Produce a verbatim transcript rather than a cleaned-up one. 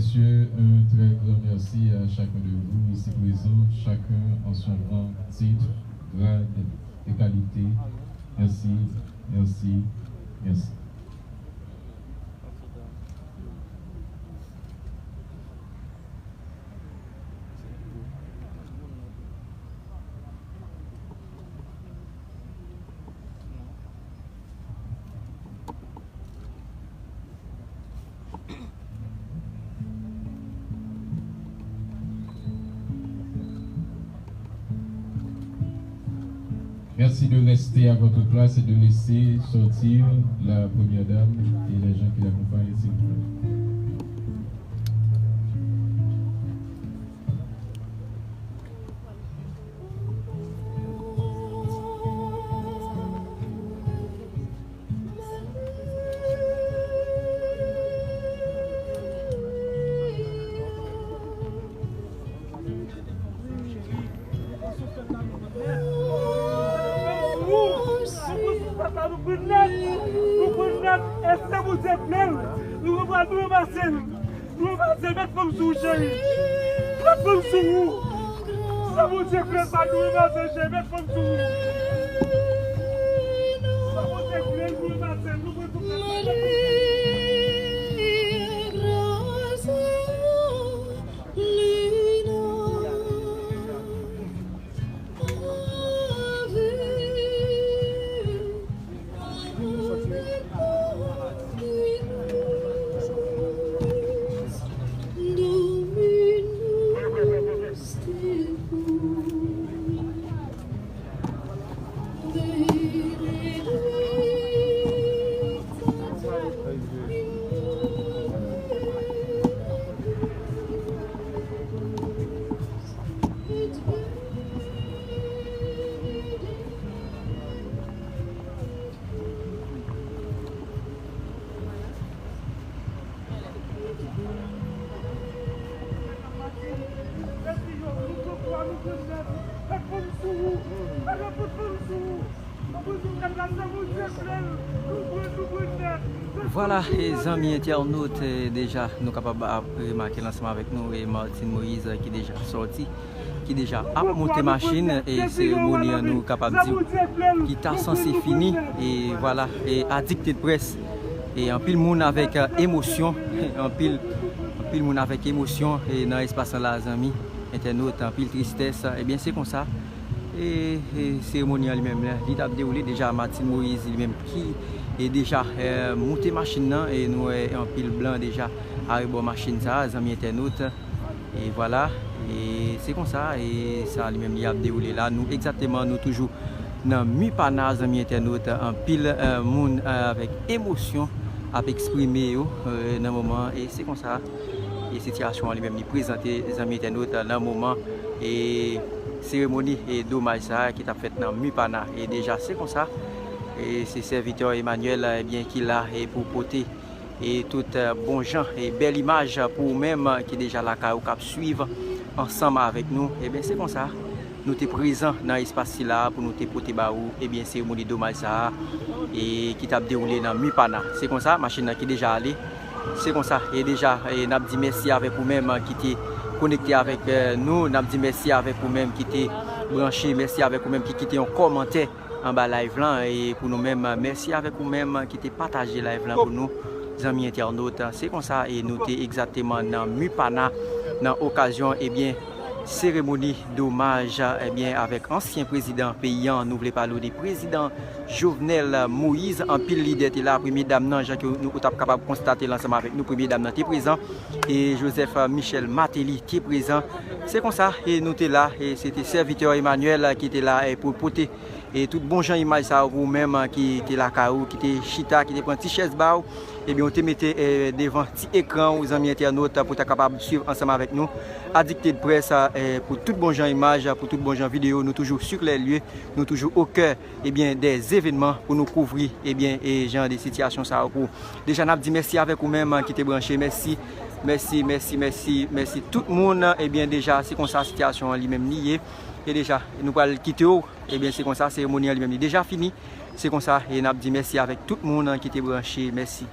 Messieurs, un très grand merci à chacun de vous ici présents, chacun en son rang, titre, grade et qualité. Merci, merci, merci. Merci de rester à votre place et de laisser sortir la première dame et les gens qui l'accompagnent, s'il vous plaît. Nou pran nèt, e se Bondye k fè l. Nou pran, nou ranmase l. Nou ranmase l, met fanm sou ou, cheri. Met fanm sou ou. Se Bondye k fè l, pa nou ranmase l, cheri. Met fanm sou ou. Se Bondye k fè l, nou ranmase l. Nou pran tout nèt. Vwala, e zanmi entènot, e deja nou kapab ap remake l ansanm avèk nou, e Martine Moïse ki deja sòti, ki deja ap monte machin, e seremoni an nou kapab di ki ta sanse fini, e vwala, e a dikte de près, e anpil moun avèk, e, emosyon, anpil, anpil moun avèk emosyon, e nan espas lan la, zanmi entènot, anpil tristès, ebyen se konsa. E, e seremoni an li menm, li t ap dewoule deja, Martine Moïse li menm ki, e deja, e, moute machin nan, e nou wè anpil blan deja arebò machin sa, zanmi entènot. E vwala, e se konsa, e sa li menm li ap dewoule la. Nou egzakteman, nou toujou nan Mupana, zanmi entènot, anpil, e, moun, e, avèk emosyon ap eksprime yo, e, nan moman, e se konsa. E sitiyasyon an li menm li prezante, zanmi entènot, nan moman, e seremoni, e domaj sa a ki t ap fèt nan Mupana. E deja se konsa, e se sèvitè Emmanuel, ebyen, ki la, e pou pote, e tout, e, bon jan, e bèl imaj pou ou menm, e, ki deja lakay ou k ap swiv ansanm avèk nou. Ebyen, se konsa. Nou te prezan nan espas sila a pou nou te pote ba ou, ebyen, seremoni domaj sa a, e ki t ap dewoule nan Mupana. Se konsa, machin nan ki deja ale. Se konsa, e deja, e n ap di mèsi avèk ou menm ki te konekte avèk, e, nou. N ap di mèsi avèk ou menm ki te branche. Mèsi avèk ou menm ki kite yon kòmantè anba live lan. E pou nou menm, mèsi avèk ou menm ki te pataje live lan pou nou, zanmi entènot. Se konsa, e nou te egzakteman nan Mupana, nan okazyon, ebyen, seremoni domaj, ebyen, avèk ansyen prezidan peyi an, nou vle pale w de prezidan Jovenel Moïse. Anpil lidè te la, premye dam nan, jan ke nou, ou t ap kapab konstate l ansanm avèk nou, premye dam nan te prezan, e Joseph Michel Martelly te prezan. Se konsa, e nou te la, e se te sèvitè Emmanuel ki te la, e pou pote e tout bon jan imaj sa yo pou ou menm, e, ki te lakay ou, ki te chita, ki te pran ti chèz ba w, ebyen, ou te mete, e, devan ti ekran ou, zanmi entènot, pou w ta kapab swiv ansanm avèk nou. A dikte de près, e, pou tout bon jan imaj, pou tout bon jan videyo, nou toujou sur les lieux, nou toujou au cœur, ebyen, des événements pou nou kouvri, ebyen, e jan de sitiyasyon sa yo pou ou. Deja, n ap di mèsi avèk ou menm, e, ki te branche. Mèsi, mèsi, mèsi, mèsi, mèsi tout moun. Ebyen, deja, se konsa sitiyasyon an li menm li ye. E deja, nou pral kite w. Ebyen, se konsa, seremoni an li menm li deja fini. Se konsa, e n ap di mèsi avèk tout moun ki te branche. Mèsi.